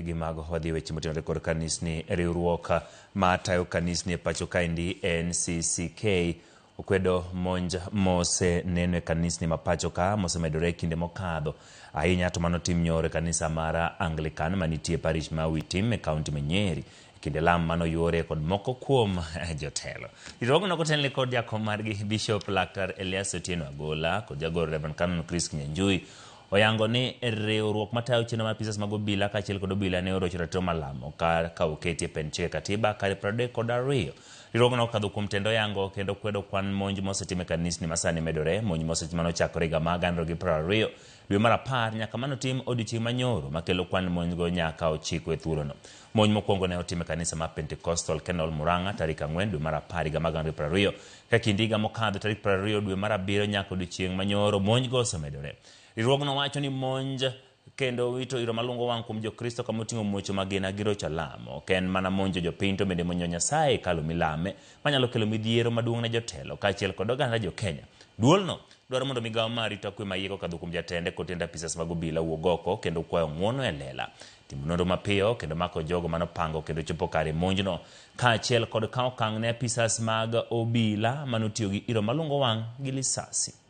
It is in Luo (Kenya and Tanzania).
Gi mago wadhi e weche motenore kod kanisni. Riwruok ma tayo kanisni e pacho kaendi NCCK okwedo monj moseneno e kanisni ma pacho ka mosemedore e kinde mokadho. Ahinya to mano tim nyoro e kanisa mar Anglican manitie e parish ma Witim e kaunti ma Nyeri e kinde lam manoyuore kod moko kuom jotelo. Riwruogno kotelne kod jakom margi Bishop Laktar Elias Otieno Agola kod jagoro Reverend Canon Chris Kinyanjui Oyango ni riwruok matayo chenro mar apisas mag obila kaachiel kod obila ne orocho ratiro mar lamo ka ka oketi e pend chike katiba kare 32. Riwruogno okadho kuom tend oyango kendo kwedo kwan monj mosetim e kanisni masani medore. Monj mosetim mane ochakore higa mar 2020 dwe mar apar nyaka mane otim odiochieng' manyoro makelo kwan monjgo nyaka ochiko e thuolono. Monj mokwongo ne otim e kanisa mar Pentecostal Kenol Murang'a tarik 4 dwe mar apar higa mar 2020. Ka kind higa mokadho tarik 20 dwe mar abiriyo nyaka odiochieng' manyoro monjgo osemedore. Riwruogno wacho ni monj kendo wito iro malungo wang' kuom Jokristo kama oting'o muocho magina gi rocho alam. Ok en mana monjo jopiny to bende monjo Nyasaye e hekalu milame manyalo kelo midhiero maduong' ne jotelo kaachiel kod oganda jo Kenya. Duolno dwaro mondo migawo mar arita kwe ma iye kokadho kuom jatende kod tend apisas mag obila wuog oko kendo kwayo ng'uono e lela. Timo nonro mapiyo kendo mako jogo manopango kendo chopo kare monjno kaachiel kod kawo okang' ne apisas mag obila manotiyo gi iro malungo wang' gi lisasi.